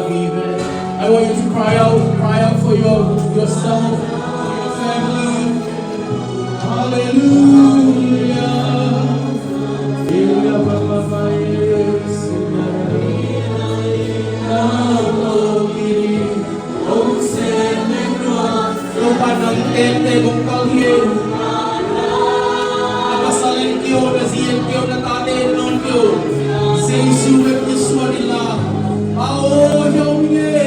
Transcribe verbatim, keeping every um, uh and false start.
Amen. I want you to cry out, cry out for your, yourself, for your family. Hallelujah. Topa, nang tengteng hong kal hi. Na pasal in kei un, na zi in kei un, na tate in nawn kei un. Jesu min in suan in la. Aw, hong hi.